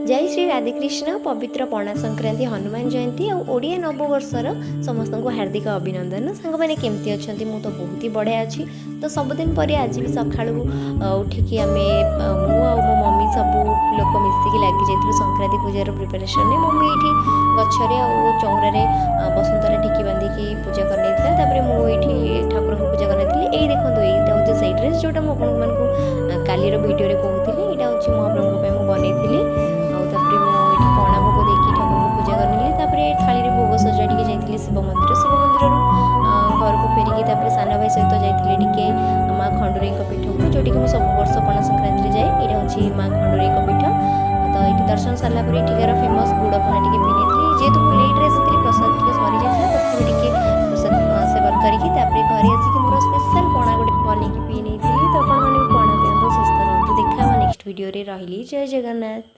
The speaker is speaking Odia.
ଜୟ ଶ୍ରୀ ରାଧେକୃଷ୍ଣ। ପବିତ୍ର ପଣା ସଂକ୍ରାନ୍ତି, ହନୁମାନ ଜୟନ୍ତୀ ଆଉ ଓଡ଼ିଆ ନବବର୍ଷର ସମସ୍ତଙ୍କୁ ହାର୍ଦ୍ଦିକ ଅଭିନନ୍ଦନ। ସାଙ୍ଗମାନେ, କେମିତି ଅଛନ୍ତି? ମୁଁ ତ ବହୁତ ହି ବଢ଼ିଆ ଅଛି। ତ ସବୁଦିନ ପରି ଆଜି ବି ସକାଳୁ ଉଠିକି ଆମେ, ମୁଁ ଆଉ ମୋ ମମି, ସବୁ ଲୋକ ମିଶିକି ଲାଗିଯାଇଥିଲୁ ସଂକ୍ରାନ୍ତି ପୂଜାର ପ୍ରିପାରେସନ୍ରେ। ମମି ଏଇଠି ଗଛରେ ଆଉ ଚଉରାରେ ବସୁନ୍ଧରା ଠିକି ବାନ୍ଧିକି ପୂଜା କରିନେଇଥିଲା। ତାପରେ ମୁଁ ଏଇଠି ଠାକୁରଙ୍କୁ ପୂଜା କରିନେଇଥିଲି। ଏଇ ଦେଖନ୍ତୁ, ଏଇଟା ହେଉଛି ସେଇ ଡ୍ରେସ୍ ଯେଉଁଟା ମୁଁ ଆପଣମାନଙ୍କୁ କାଲିର ଭିଡ଼ିଓରେ କହୁଥିଲି। ଏଇଟା ହେଉଛି ମହାପ୍ରଭୁଙ୍କ ପାଇଁ ମୁଁ ବନେଇଥିଲି। ଆଉ ତାପରେ ମୁଁ ଏଇଠି ପଣା ଭୋଗ ଦେଇକି ଠାକୁରଙ୍କୁ ପୂଜା କରିନେଲି। ତାପରେ ଥାଳିରେ ଭୋଗ ସଜାଡ଼ିକି ଯାଇଥିଲି ଶିବ ମନ୍ଦିର। ଶିବ ମନ୍ଦିରରୁ ଘରକୁ ଫେରିକି ତାପରେ ସାନ ଭାଇ ସହିତ ଯାଇଥିଲି ଟିକେ ମା ଖଣ୍ଡୁରୀଙ୍କ ପୀଠକୁ, ଯେଉଁଠିକି ମୁଁ ସବୁ ବର୍ଷ ପଣା ସଂକ୍ରାନ୍ତିରେ ଯାଏ। ଏଇଟା ହେଉଛି ମା ଖଣ୍ଡୁରୀଙ୍କ ପୀଠ। ତ ଏଇଠି ଦର୍ଶନ ସାରିଲା ପରେ ଏଠିକାର ଫେମସ୍ ଗୁଡ଼ ପଣା ଟିକେ ପିଇ ନେଇଥିଲି। ଯେହେତୁ ମୁଁ ଲେଟ୍ରେ ଆସିଥିଲି, ପ୍ରସାଦ ଟିକେ ସରିଯାଇଥିଲା। ତଥାପି ଟିକେ ପ୍ରସାଦ ସେବନ କରିକି ତାପରେ ଘରେ ଆସିକି ମୋର ସ୍ପେଶାଲ୍ ପଣା ଗୋଟେ ବନେଇକି ପିଇ ନେଇଥିଲି। ତ ଆପଣମାନେ ବି ପଣା ପିଅନ୍ତୁ, ସୁସ୍ଥ ରୁହନ୍ତୁ। ଦେଖା ହେବା ନେକ୍ସଟ ଭିଡ଼ିଓରେ। ରହିଲି, ଜୟ ଜଗନ୍ନାଥ।